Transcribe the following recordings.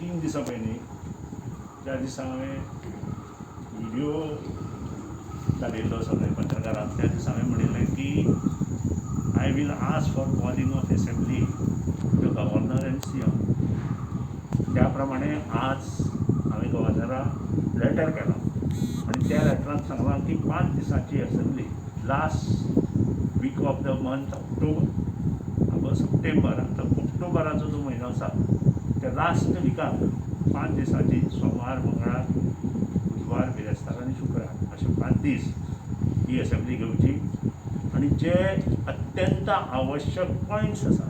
3 दिसां पयलीं ज्या दिसा हांवें व्हिडियो धाडिल्लो सगळे पत्रकारांक, त्या दिसा हांवें म्हणिल्लें की I will ask for calling of assembly the governor and CM. त्या प्रमाणे आज हांवें गव्हर्नराक लेटर केलां आनी त्या लेटरान सांगलां की 5 दिसांची assembly last week of the month October, आतां सप्टेंबर, आतां ऑक्टोबराचो जो म्हयनो आसा त्या लास्ट विकाक 5 दिसांची, सोमार, मंगळार, बुधवार, बिरेस्तार आनी शुक्रार अशे 5 दीस ही असेंब्ली घेवची आनी जे अत्यंत आवश्यक पॉयंट्स आसा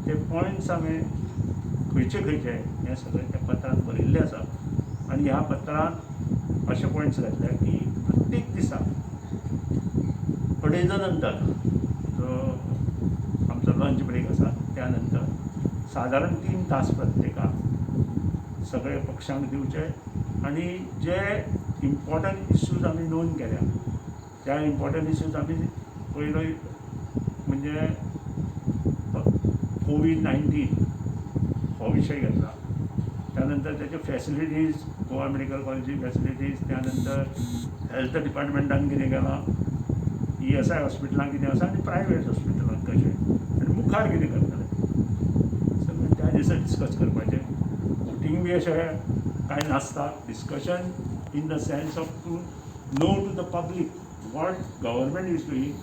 ते पॉयंट्स हांवें खंयचे खंयचे हें सगळें त्या पत्रांत बरयल्लें आसा. आनी ह्या पत्रांत अशे पॉयंट्स घातल्या की प्रत्येक दिसा अडेजा नंतर, जो आमचो लंच ब्रेक आसा त्या नंतर, सादारण 3 तास प्रत्येकाक सगळे पक्षांक दिवचे आनी जे इम्पॉर्टंट इश्यूज आमी नोंद केल्या त्या इम्पॉर्टंट इश्यूज आमी पयलो म्हणजे कोवीड 19 हो विशय घेतला. त्यानंतर त्याचे फॅसिलिटीज, गोवा मेडिकल कॉलेजी फॅसिलिटीज, त्यानंतर हेल्थ डिपार्टमेंटान कितें केलां, ईएसआय हॉस्पिटलान कितें आसा आनी प्रायवेट हॉस्पिटलान कशें आनी मुखार कितें करतले, सगळें त्या दिसा डिस्कस करपाचें. वोटींग बी अशें कांय नासता. Discussion in the sense of to know to the public what government is doing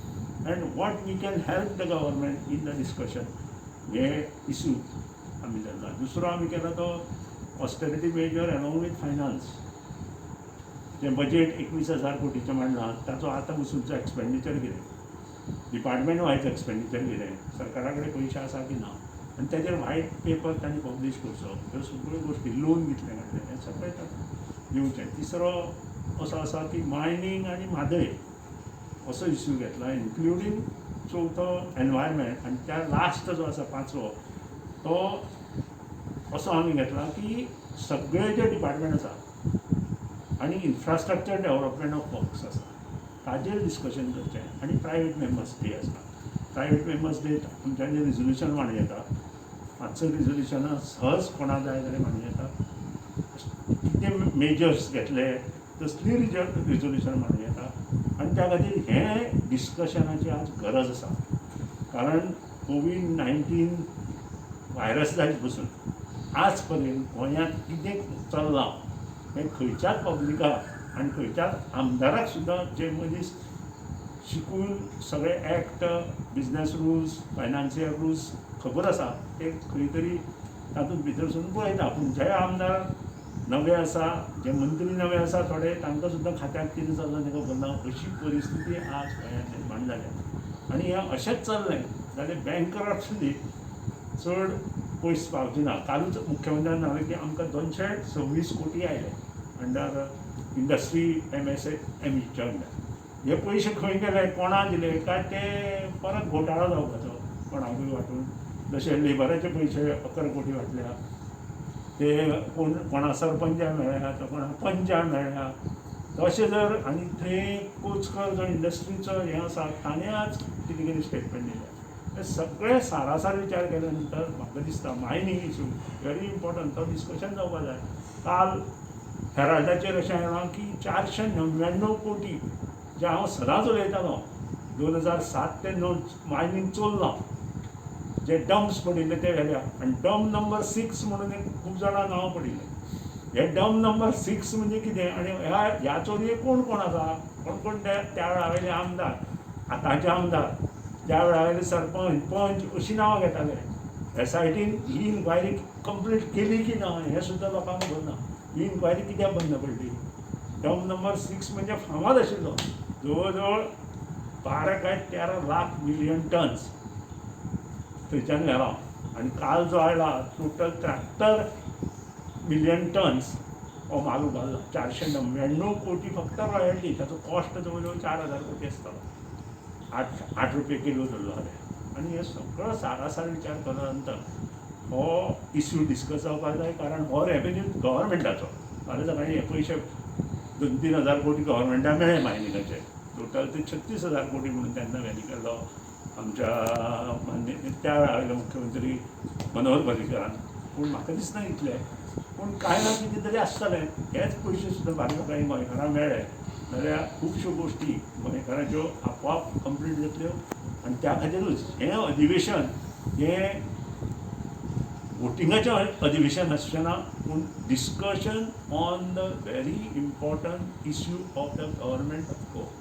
and what we can help the government in the discussion, hey issue आमी धरला. दुसरो आमी केला तो austerity measure along with finance. जें budget 21,000 कोटीचें मांडलां ताचो आतां पसूनचो expenditure कितें, डिपार्टमेंट वायज एक्सपेंडिचर कितें, सरकारा कडेन पयशे आसा की ना आनी ताजेर व्हायट पेपर तांणी पब्लीश करचो. ह्यो सगळ्यो गोश्टी, लोन कितलें काडलें, हें सगळें तातूंत दिवचें. तिसरो असो आसा की मायनींग आनी म्हादय असो इश्यू घेतला, इन्क्लुडींग चवथो एनवायरमेंट. आनी त्या लास्ट जो आसा पांचवो तो असो आमी घेतला की सगळे जे डिपार्टमेंट आसा आनी इन्फ्रास्ट्रक्चर डेवलपमेंट ऑफ वर्क्स आसा ताजेर डिस्कशन करचें. आनी प्रायवेट मेंबर्स डे आसा. प्रायवेट मेंबर्स डे तुमच्यांनी रिजोल्युशन मांडूं येता. पांच रिजोल्युशनां सहज कोणा जाय जाल्यार मांडूं येता. कितें मेजर्स घेतले तसली रिजोल्युशन मांडूं येता. आनी त्या खातीर हें डिस्कशनाची आज गरज आसा, कारण कोवीड 19 व्हायरस जायत पसून आज पर्यंत गोंयांत कितें चल्लां हें खंयच्याच पब्लिकाक आनी खंयच्याच आमदाराक सुद्दां, जे मनीस शिकून सगळे act, business rules, financial rules खबर आसा, ते खंय तरी तातूंत भितर सरून पळयता. पूण जे आमदार नवे आसा, जे मंत्री नवे आसा थोडे, तांकां सुद्दां खात्याक कितें चल्लां तें खबर ना. अशी परिस्थिती आज गोंयांत निर्माण जाल्या आनी हें अशेंच चल्लें जाल्यार बँकरप्सी चड पयस पावची ना. कालूच मुख्यमंत्र्यान सांगलें की आमकां 226 कोटी आयले अंडर इंडस्ट्री एमएसएमईच्या अंडर. हे पयशे खंय गेले, कोणा दिले काय ते परत घोटाळो जावपाचो कोणाकूय वांटून. जशे लेबराचे पयशे 11 कोटी वांटल्या ते कोण कोणा सरपंचाक मेळ्ळ्या, तो कोणा पंचाक मेळ्ळ्या. तशें जर आनी थंय कोचकर जो इंडस्ट्रीचो हें आसा ताणें आज कितें कितें स्टेटमेंट दिल्या, हे सगळे सारासार विचार केल्या नंतर म्हाका दिसता मायनींग इशू व्हेरी इम्पॉर्टंट, तो डिस्कशन जावपा जाय. काल हेराल्डाचेर अशें आयलां की 499 कोटी, जे हांव सदांच उलयतालो, 2007 ते 9 मायनींग चोरलां, जे डम्प्स पडिल्ले ते व्हेल्या आनी डम्प नंबर 6 म्हणून एक खूब जाणां नांव पडिल्लें. हे डम्प नंबर 6 म्हणजे कितें आनी ह्या चोरयेक कोण कोण आसा, कोण कोण त्या वेळा वयले आमदार, आतांचे आमदार, त्या वेळा वयले सरपंच, पंच अशीं नांवां घेताले. एसआयटीन ही इन्क्वायरी कंप्लीट केली की ना हें सुद्दां लोकांक खबर ना. ही इन्क्वायरी कित्याक बंद पडली? डम्प नंबर 6 म्हणजे फामाद आशिल्लो, जवळ जवळ 12 काय 13 लाख मिलियन टन्स थंयच्यान व्हेला आनी काल जो आयला टोटल 73 मिलियन टन्स हो माल उबारला. 499 कोटी फक्त रॉयल्टी. ताचो कॉस्ट जवळ जवळ 4000 कोटी आसतलो, 8 8 रुपये किलो धरलो जाल्यार. आनी हे सगळो सारासार विचार केल्या नंतर हो इश्यू डिस्कस जावपाक जाय, कारण हो रेवेन्यू गव्हर्मेंटाचो. फाल्यां सकाळीं हे पयशे 2-3 हजार कोटी गव्हर्मेंटाक मेळ्ळे मायनिंगाचे, टोटल ते 36,000 कोटी म्हणून तेन्ना व्हॅली केल्लो आमच्या मान्य त्या वेळा वयले मुख्यमंत्री मनोहर पर्रीकरान. पूण म्हाका दिसना इतले. पूण कांय ना कितें तरी आसतलें. हेच पयशे सुद्दां बारीक लोकांक, गोंयकारांक मेळ्ळे जाल्यार खुबश्यो गोश्टी गोंयकाराच्यो आपोआप कंप्लीट जातल्यो. आनी त्या खातीरूच हें अधिवेशन हें वोटिंगाचें अधिवेशन आसचें ना, पूण discussion on the very important issue of the government of Goa.